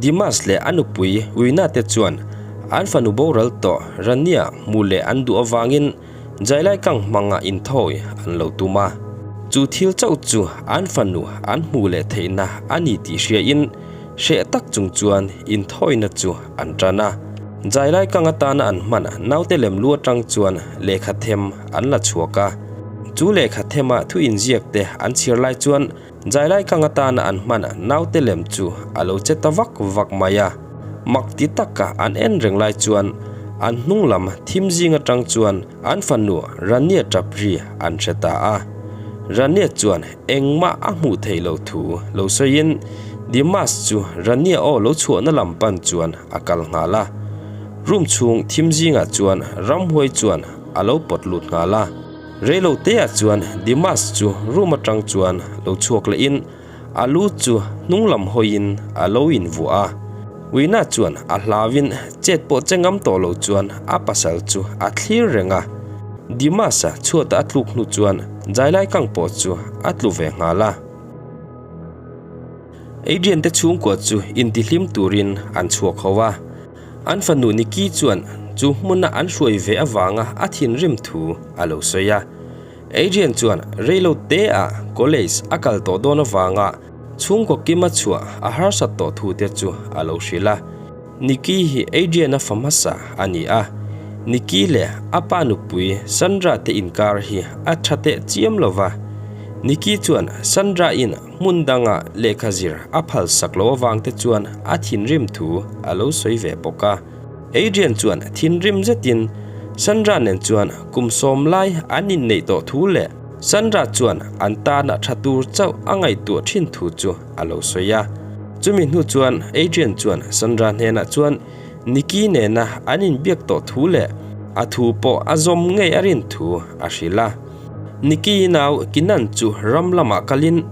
Dimas leh a nupui Wina te chuan an fanu boral tawh Rania hmu leh an duh avangin Jailai kang hmanga inthawi an lo tum a. Chu thil chauh chu an fanu an hmuh leh theihna a ni tih hriain hreh tak chung chuan inthawina chu an tan a. Jailai kang atana an hman naute lem lu atang chuan lehkha them an la chhuak a. Chu lehkha thema thu inziak te an chhiar lai chuan Jailai kang atana an hman naute lem chu a lo che ta vak vak mai a. Mak ti taka an en reng lai chuan an hnung lam thim zing atang chuan an fanu Rania tap ri an hre ta a. Rania chuan engmah a hmuh theih loh thu lo sawiin Dimas chu Rania aw lo chhuahna lam pan chuan a kal nghal a. Room chhung thim zingah chuan ramhuai chuan a lo pawt lut nghal a. Reilo teah chuan Dimas chu room atang chuan lo chhuak lehin a lu chu hnung lam hawiin a lo invuah a. Wina chuan a hlauin chet pawh che ngam tawh lo chuan a pasal chu a thlir reng a. Dimas-a chhuata a tluk hnu chuan Jailai kang pawh chu a tlu ve nghal a. Adrian te chhungkua chu intihlim turin an chhuak ho a. An fanu Nikki chuan chu hmuna an hruai ve avanga a thinrim thu a lo sawi a. Adrian chuan reilo te ah college a kal tawh dawn avanga chhungkaw kima chhuah a harsat tawh thu te chu a lo hrilh a. Nikki hi Adrian-a fa hmasa a ni a. Nikki leh a pa nupui Sandra te inkar hi a tha teh chiam lo va. Nikki chuan Sandra-in Hmun danga lehkha zir a phal sak lo avang te chuan a thinrim thu a lo sawi ve bawk a. Adrian chuan thinrim zetin Sandra nen chuan kum sawm lai an inneih tawh thu leh Sandra chuan an tana tha tur chauh a ngaihtuah thin thu chu a lo sawi a. Chumi hnu chuan Adrian chuan Sandra hnenah chuan Nikki nena an inbiak tawh thu leh a thu pawh a zawm ngei a rin thu a hrilh a. Nikki nau Kinan chu ram lamah kalin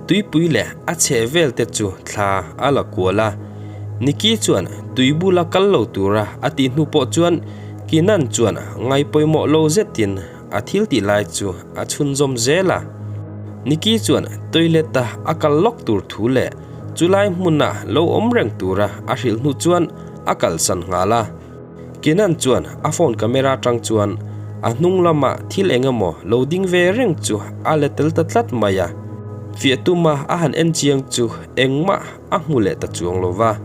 tuipui leh a chheh vel te chu thla a la kual a. Nikki chuan tui bula kal lo tura a tih hnu pawh chuan Kinan chuan ngaipawimawh lo zetin a thil tih lai chu a chhunzawm zel a. Nikki chuan toilet-a a kal lawk tur thu leh chulai hmuna lo awm reng tura a hrilh hnu chuan a kalsan nghal a. Kenan chuan a phone camera atang chuan a hnung lama thil eng emaw lo ding ve reng chu a la tel ta tlat mai a. Fiah tuma a han en chiang chu engmah a hmu leh ta chuang lo va.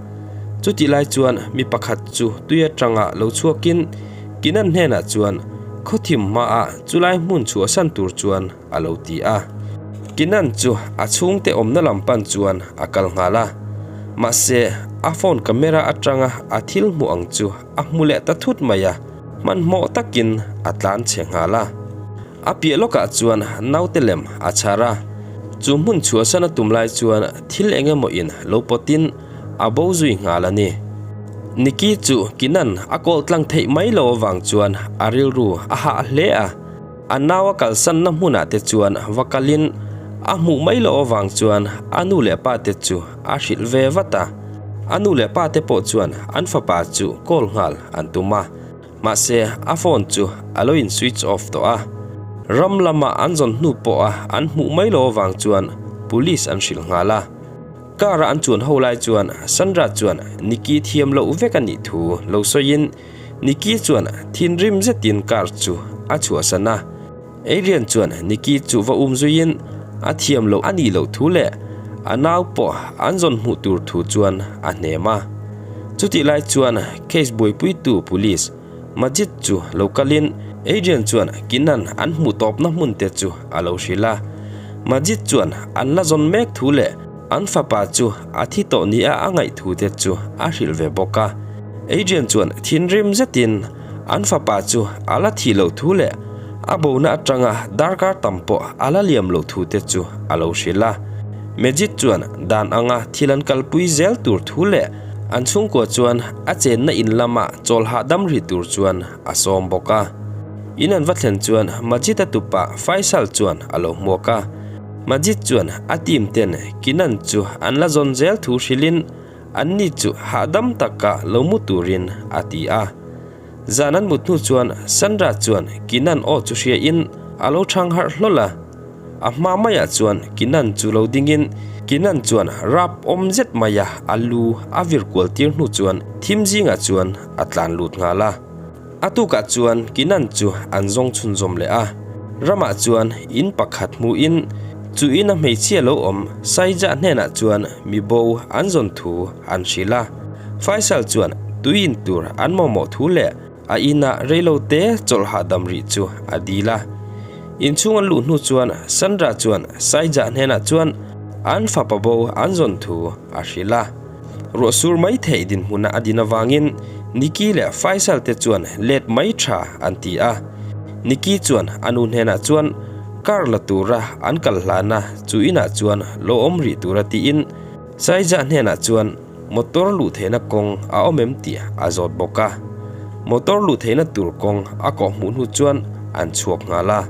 Chutih lai chuan mi pakhat chu tui atanga lo chhuakin Kenan hnenah chuan khawthim hmaah chulai hmun chhuahsan tur chuan a lo ti a. Kinan chu a chhungte awmna lam pan chuan a kal nghal a. Mahse, a phone camera atanga a thil hmuh ang chu a hmu leh ta thut mai a, hmanhmawh takin a tlan chhe nghal a. A piah lawkah chuan naute lem a chhar a, chu hmun chhuahsan a tum lai chuan thil eng emaw in lo pawtin a bo zui nghal a ni. Nikki chu Kinan a kawl tlang theih mai lo avang chuan a rilru a hah hle a. A nau a kalsanna hmunah te chuan va kalin a hmuh mai loh avang chuan a nu leh pa te chu a hrilh ve vat a. A nu leh pa te pawh chuan an fapa chu call nghal an tum a, mahse a phone chu a lo in switch off tawh a. Ram lama an zawn hnu pawha an hmuh mai loh avang chuan police an hrilh nghal a. Car a an chuan ho lai chuan Sandra chuan Nikki thiam loh vek a nih thu lo sawiin Nikki chuan thinrim zetin car chu a chhuahsan a. Adrian chuan Nikki chu va um zuiin a thiam loh a nih loh thu leh a nau pawh an zawn hmuh tur thu chuan a hnem a. Chutih lai chuan case buaipuitu police Majid chu lo kalin Adrian chuan Kinan an hmuh tawpna hmun te chu a lo hrilh a. Majid chuan an la zawn mek thu leh An fapa chu a thi tawh nia a ngaih thu te chu a hrilh ve bawk a. Adrian chuan thinrim zetin an fapa chu a la thih loh thu leh a bona atanga darkar tam pawh a la liam loh thu te chu a lo hrilh a. Majid chuan dan anga thil an kalpui zel tur thu leh an chhungkua chuan a chenna in lama chawl hahdam rih tur chuan a sawm bawk a. In an va thlen chuan Majid-a tupa Faisal chuan a lo hmuak a. Majid chuan a team ten Kinan chu an la zawn zel thu hrilhin anni chu hahdam taka lo mu turin a ti a. Zan an mut hnu chuan Sandra chuan Kinan aw chu hriain a lo chhang harh hlawl a. A hma maiah chuan Kinan chu lo dingin Kinan chuan rap awm zet maia a lu a vir kual tir hnu chuan thim zingah chuan a tlan lut nghal a. A tukah chuan Kinan chu an zawng chhunzawm leh a. Ramah chuan in pakhat hmuhin chu ina hmeichhia lo awm Saijah hnenah chuan mi bo an zawn thu an hrilh a. Faisal chuan tui in tur an mamawh thu leh A inah reilote chawlh hahdam rih chu a dil a. Inchhung an luh hnu chuan Sandra chuan Saija hnenah chuan an fapa bo an zawn thu a hrilh a. Ruah sur mai theih dinhmuna a din avangin Nikki leh Faisal te chuan let mai tha an ti a. Nikki chuan a nu hnenah chuan car la tura an kal hlana chu inah chuan lo awm rih tura tiin Saija hnenah chuan Motor luh theihna kawng a awm em tih a zawt bawk a. Motor luh theihna tur kawng a kawh hmuh hnu chuan an chhuak nghal a.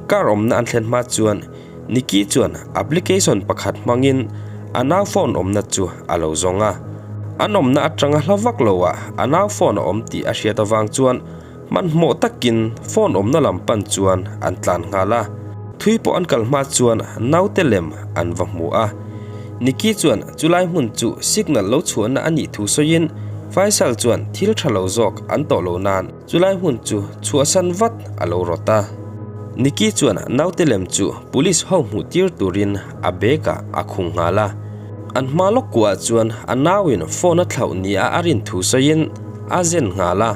Car awmna an thlen hma chuan Nikki chuan application pakhat hmangin a nau phone awmna chu a lo zawng a. An awmna atanga hla vak loah a nau phone a awm tih a hriat avang chuan hmanhmawh takin phone awmna lam pan chuan an tlan nghal a. Thui pawh an kal hma chuan naute lem an va hmu a. Nikki chuan chulai hmun chu signal lo chhuahna a nih thu sawiin Faisal chuan thil tha lo zawk an tawh lo nan chulai hmun chu chhuahsan vat a lo rawt a. Nikki chuan naute lem chu police ho hmuh tir turin a bag ah a khung nghal a. An hma lawk kuah chuan a nauin phone a thlauh nia a rin thu sawiin a zen nghal a.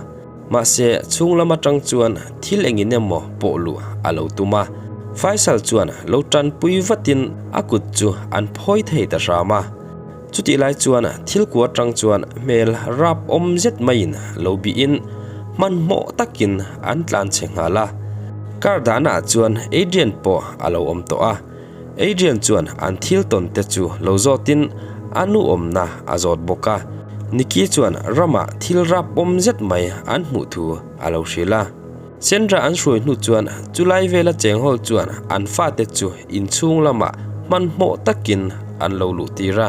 Mahse, chhung lam atang chuan thil engin emaw pawh luh a lo tum a. Faisal chuan lo tanpui vatin a kut chu an phawi thei ta hram a. Chutih lai chuan thil kua atang chuan hmel rap awm zet maiin lo bihin hmanhmawh takin an tlan chhe nghal a. Car dahnaah chuan Adrian pawh a lo awm tawh a. Adrian chuan an thil tawn te chu lo zawtin a nu awmna a zawt bawk a, Nikki chuan ramah thil rapawm zet mai an hmuh thu a lo hrilh a. Sandra an hruai hnu chuan chulai vela cheng ho chuan an fate chu inchhung lamah hmanhmawh takin an lo luh tir a.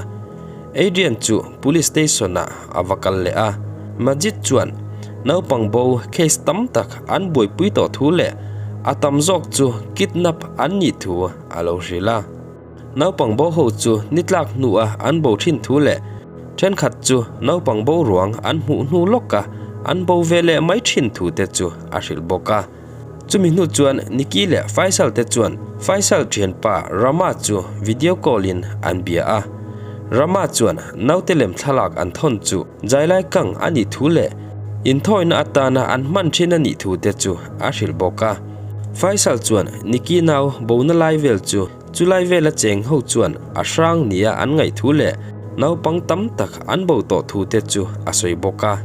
Adrian chu police station ah a va kal leh a, Majid chuan naupang bo case tam tak an buaipui tawh thu leh a tam zawk chu kidnap an nih thu a lo hrilh a. Naupang bo ho chu ni tlak hnuah an bo thin thu leh thenkhat chu naupang bo ruang an hmuh hnu lawka an bo ve leh mai thin thu te chu a hrilh bawk a. Chumi hnu chuan Nikki leh Faisal te chuan Faisal thianpa Rama chu video call in an bia a. Rama chuan naute lem thlalak an thawn chu Jailai kang a nih thu leh inthawina atana an hman thin a nih thu te chu a hrilh bawk a. Faisal chuan Nikki nau bona lai vel chu chulai vela cheng ho chuan a hrang nia an ngaih thu leh naupang tam tak an bo tawh thu te chu a sawi bawk a.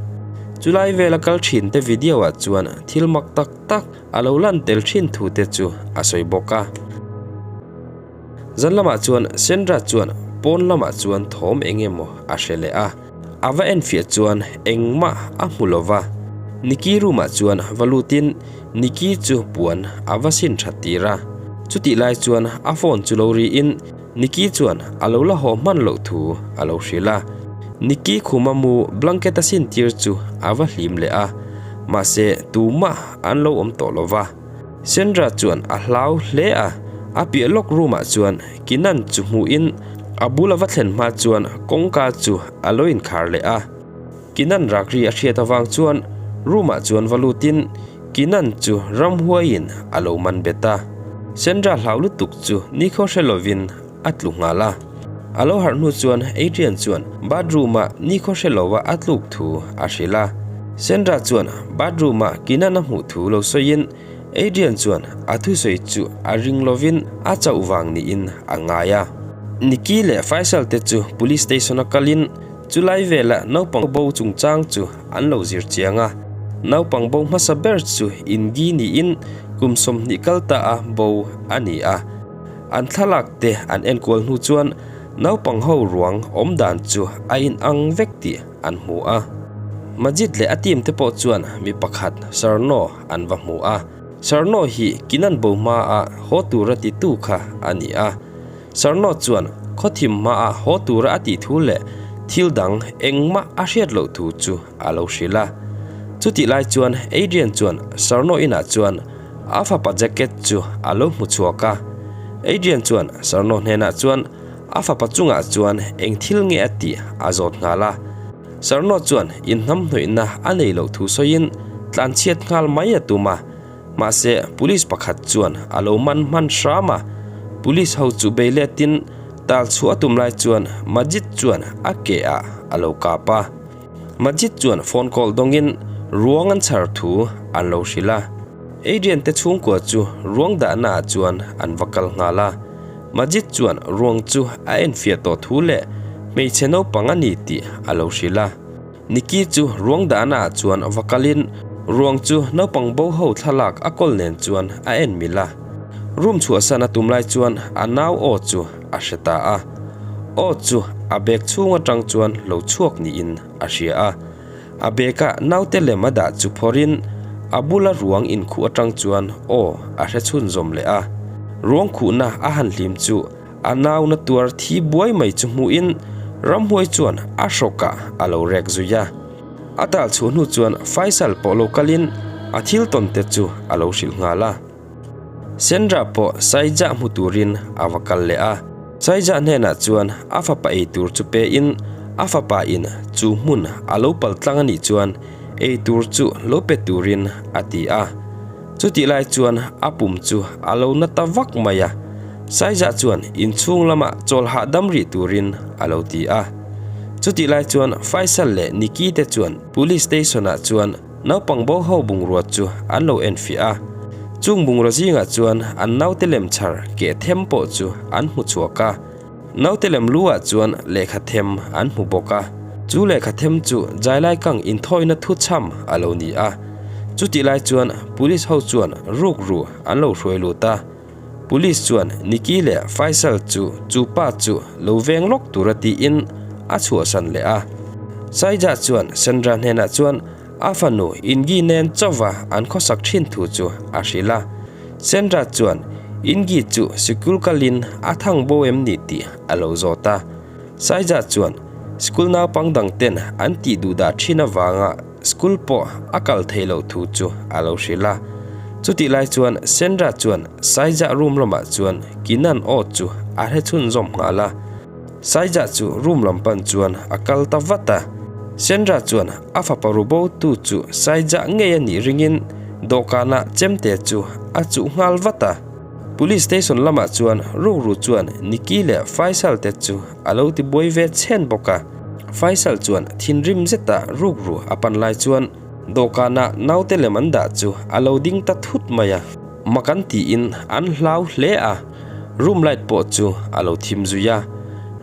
Chulai vela kal thin te video ah chuan thil mak tak tak a lo lan tel thin thu te chu a sawi bawk a. Zan lamah chuan Sandra chuan pawn lamah chuan thawm eng emaw a hre leh a, a va enfiah chuan engmah a hmu lo va. Nikki room ah chuan va lutin Nikki chu puan a va sin that tir a. Chutih lai chuan a phone chu lo riin Nikki chuan a lo la haw hman loh thu a lo hrilh a. Nikki khuma mu blanket a sin tir chu a va hlim leh a, mahse tumah an lo awm tawh lo va. Sandra chuan a hlau hle a, a piah lawk room ah chuan Kinan chu hmuhin a bul a va thlen hma chuan kawngka chu a lo inkhar leh a. Kinan rakri a hriat avang chuan room ah chuan va lutin Kinan chu ramhuaiin a lo man bet a. Sandra hlau lutuk chu nikhaw hre lovin a tlu nghal a. A lo harh hnu chuan Adrian chuan bathroom ah nikhaw hre lova a tluk thu a hrilh a. Sandra chuan bathroom ah Kinan a hmuh thu lo sawiin Adrian chuan a thusawi chu a ring lovin a chauh vang niin a ngai a. Nikki leh Faisal te chu police station a kalin Chulai velah naupang bo chungchang chu an lo zir chiang a, naupang bo hmasa ber chu Ingi niin kum 20 kal ta a bo a ni a. An thlalak te an enkual hnu chuan naupang ho ruang awm dan chu a inang vek tih an hmu a. Majid leh a team te pawh chuan mi pakhat Sarno an va hmu a. Sarno hi Kinan bo hmaa haw tura titu kha a ni a. Sarno chuan khawthim hmaah haw tura a tih thu leh thil dang engmah a hriat loh thu chu a lo hrilh a. Chutih lai chuan Adrian chuan Sarno inah chuan a fapa jacket chu a lo hmu chhuak a. Adrian chuan Sarno hnenah chuan a fapa chungah chuan eng thil nge a tih a zawt nghal a. Sarno chuan inhnamhnawihna a nei loh thu sawiin tlanchhiat nghal mai a tum a. Mahse, police pakhat chuan a lo man hman hram a, police ho chu bei letin tal chhuah a tum lai chuan Majid chuan a ke ah a lo kap a. Majid chuan phone call dawngin ruang an chhar thu an lo hrilh a. Adrian te chhungkua chu ruang dahna ah chuan an va kal nghal a. Majid chuan ruang chu a enfiah tawh thu leh hmeichhe naupang a ni tih a lo hrilh a. Nikki chu ruang dahna ah chuan va kalin ruang chu naupang bo ho thlalak a kawl nen chuan a en mil a. Room chhuahsan a tum lai chuan a nau aw chu a hre ta a. Aw chu a bag chhung atang chuan lo chhuak niin a hria a. A bag ah naute lem a dah chu phawrhin a bula ruang inkhuh atang chuan aw a hre chhunzawm leh a. Ruang khuhna a han hlim chu A nauna tuar thi buai mai chu hmuhin ramhuai chuan a hrawkah a lo rek zui a. A tal chhuah hnu chuan Faisal pawh lo kalin a thil tawn te chu a lo hrilh nghal a. Sandra pawh Saijah hmu turin a va kal leh a. Saijah hnenah chuan a fapa ei tur chu pein a fapa in chu hmun a lo pal tlang a nih chuan ei tur chu lo pe turin a ti a. Chutih lai chuan a pum chu a lo na ta vak mai a, Saizah chuan inchhung lamah chawl hahdam rih turin a lo ti a. Chutih lai chuan Faisal leh Nikki te chuan Police Station ah chuan naupang bo ho bungrua chu an lo enfiah a. Chung bungrua zingah chuan an naute lem chhar keh them pawh chu an hmu chhuak a. Naute lem lu ah chuan lehkha them an hmu bawk a, chu lehkha them chu Jailai kang inthawina thu chham a lo ni a. Chutih lai chuan Police ho chuan rukru an lo hruai lut a, Police chuan Nikki leh Faisal chu chu pa chu lo veng lawk tura tiin a chhuahsan leh a. Saija chuan Sandra hnenah chuan a fanu Ingi nen chauva an khawsak thin thu chu a hrilh a. Sandra chuan Ingi chu sikul kalin a thang bo em ni tih a lo zawt a. Saija chuan school naupang dang ten an tih duh dah thin avanga school pawh a kal theih loh thu chu a lo hrilh a. Chutih lai chuan Sandra chuan Saija room lamah chuan Kinan aw chu a hre chhunzawm nghal a. Saija chu room lam pan chuan a kal ta vat a. Sandra chuan a fapa ru bo tu chu Saija ngei a nih ringin dawhkanah chemte chu a chuh nghal vat a. Police station lamah chuan rukru chuan Nikki leh Faisal te chu a lo ti buai ve chhen bawk a. Faisal chuan thinrim zeta rukru a pan lai chuan dawhkanah naute lem an dah chu a lo ding ta thut mai a. Mak an tiin an hlau hle a. Room light pawh chu a lo thim zui a,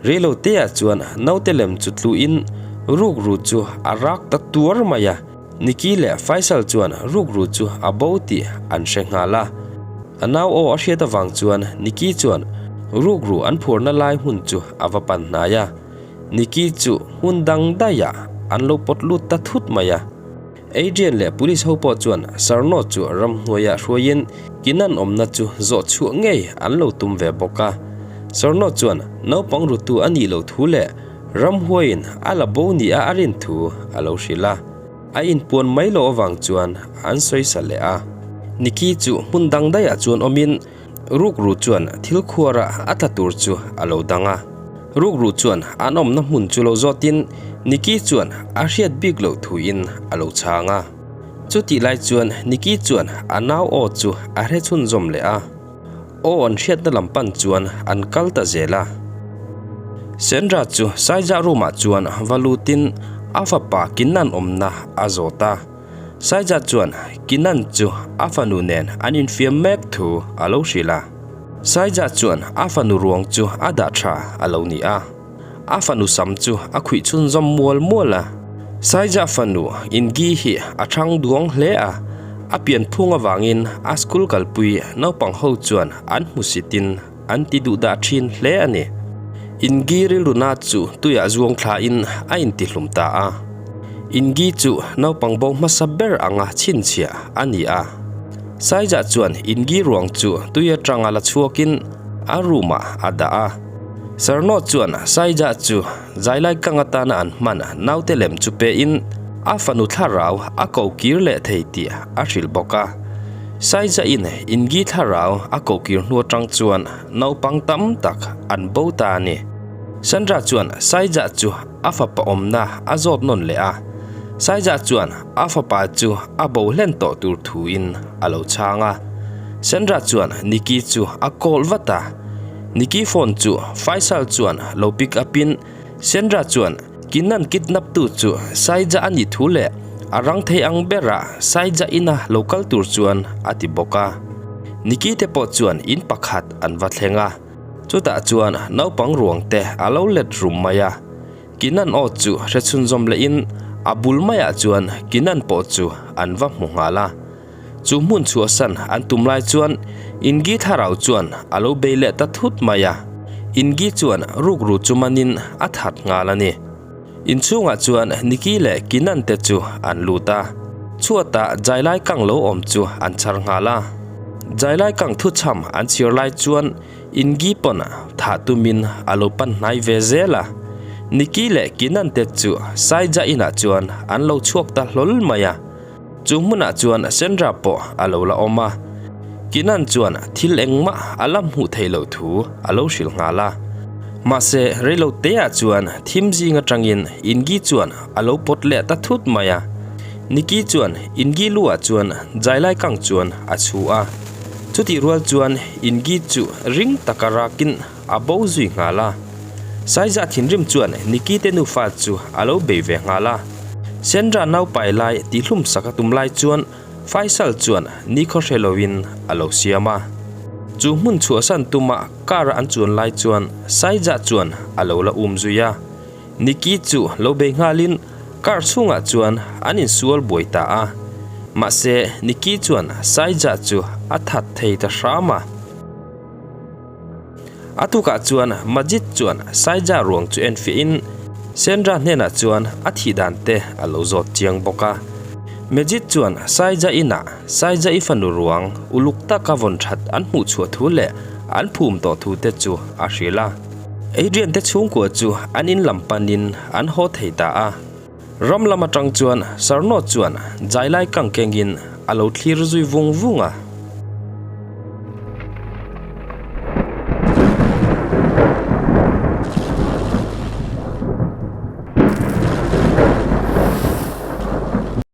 reilo te ah chuan naute lem chu tluin rukru chu a rak ta tuar mai a, Nikki leh Faisal chuan rukru chu a bo tih an hre nghal a. A nau aw a hriat avang chuan Nikki chuan rukru an phuarna lai hmun chu a va pan hnai a, Nikki chu hmun dang daih ah an lo pawt lut ta thut mai a. Adrian leh police ho pawh chuan Sarno chu ramhnuaiah hruaiin Kinan awmna chu zawh chhuah ngei an lo tum ve bawk a. Sarno chuan naupang rutu a nih loh thu leh ramhuaiin a la bo nia a rin thu a lo hrilh a. A inpuan mai loh avang chuan an sawisa leh a. Nikki chu hmun dang daihah chuan awmin Rukru chuan thil khuara a tla tur chu a lo dang a. Rukru chuan an awmna hmun chu lo zawtin Nikki chuan a hriat bik loh thuin a lo chhang a. Chutih lai chuan Nikki chuan a nau aw chu a hre chhunzawm leh a. Aw an hriatna lam pan chuan an kal ta zel a. Sandra chu Saija room ah chuan va lutin a fapa Kinnan awmna a zawt a. Saija chuan Kinan chu a fanu nen an infiam mek thu a lo hrilh a. Saija chuan a fanu ruang chu a dah tha a lo ni a. A fanu sam chu a khuih chhunzawm mual mual a. Saija fanu Ingi hi a thang duang hle a, a pianphung avangin a school kalpui naupang ho chuan an hmusitin an ti duh dah thin hle a ni. Ingi rilruna chu tuiah zuang thlain a intihlum ta a. Ingi chu naupang bo hmasa ber anga chhinchhiah a ni a. Saija chuan Ingi ruang chu tui atanga la chhuakin a room ah a dah a. Sarno chuan Saija chu zailai kang atana an hman naute lem chu pein a fanu thlarau a ko kir leh thei tih a hrilh bawk a. Saiza-in Ingi thlarau a kohkir hnu atang chuan naupang tam tak an bo ta a ni. Sandra chuan Saiza chu a fapa awmna a zawt nawn leh a. Saiza chuan a fapa chu a bo hlen tawh tur thuin a lo chhang a. Sandra chuan Nikki chu a call vat a. Nikki phone chu Faisal chuan lo pick up in Sandra chuan Kinan kidnap tu chu Saiza a nih thu leh a rang thei ang berah Saiza ina lo kal tur chuan a ti bawk a. Nikki te pawh chuan in pakhat an va thleng a. Chutah chuan naupang ruang te a lo let rum mai a. Kinan aw chu hre chhunzawm lehin a bul maiah chuan Kinan pawh chu an va hmu nghal a. Chu hmun chhuahsan an tum lai chuan Ingi thlarau chuan a lo bei leh ta thut mai a, Ingi chuan rukru chu manin a that nghal a ni. Inchhungah chuan Niki leh Kinan te chu an lut a, chhuatah Jailai kang lo awm chu an chhar nghal a. Jailai kang thuchham an chhiar lai chuan Ingi pawn thah tumin a lo pan hnai ve zel a, Niki leh Kinan te chu Saija inah chuan an lo chhuak ta hlawl mai a. Chu hmunah chuan Sandra pawh a lo la awm a, Kinan chuan thil engmah a la hmuh theih loh thu a lo hrilh nghal a. Mahse, reilo teah chuan thim zing atangin Ingi chuan a lo pawt leh ta thut mai a. Nikki chuan Ingi luah chuan Jailai kang chuan a chhu a. Chutih rual chuan Ingi chu ring taka rakin a bo zui nghal a. Saiza thinrim chuan Nikki te nufa chu a lo bei ve nghal a. Sandra naupai lai tihlum sak a tum lai chuan Faisal chuan nikhaw hre loin a lo siam a. Chu hmun chhuahsan tuma car a an chuan lai chuan Saiza chuan a lo la um zui a. Nikki chu lo bei nghalin car chhungah chuan an insual buai ta a. Mahse Nikki chuan Saiza chu a that thei ta hram a. A tukah chuan Majid chuan Saija ruang chu enfiahin Sandra hnenah chuan a thih dan te a lo zawt chiang bawk a. Majid chuan Saija inah Saija i fanu ruang uluk taka vawn that an hmuh chhuah thu leh an phum tawh thu te chu a hrilh a. Adrian te chhungkua chu an in lam panin an haw thei ta a. Ram lam atang chuan Sarnaw chuan Jailai kang kengin a lo thlir zui vung vung a.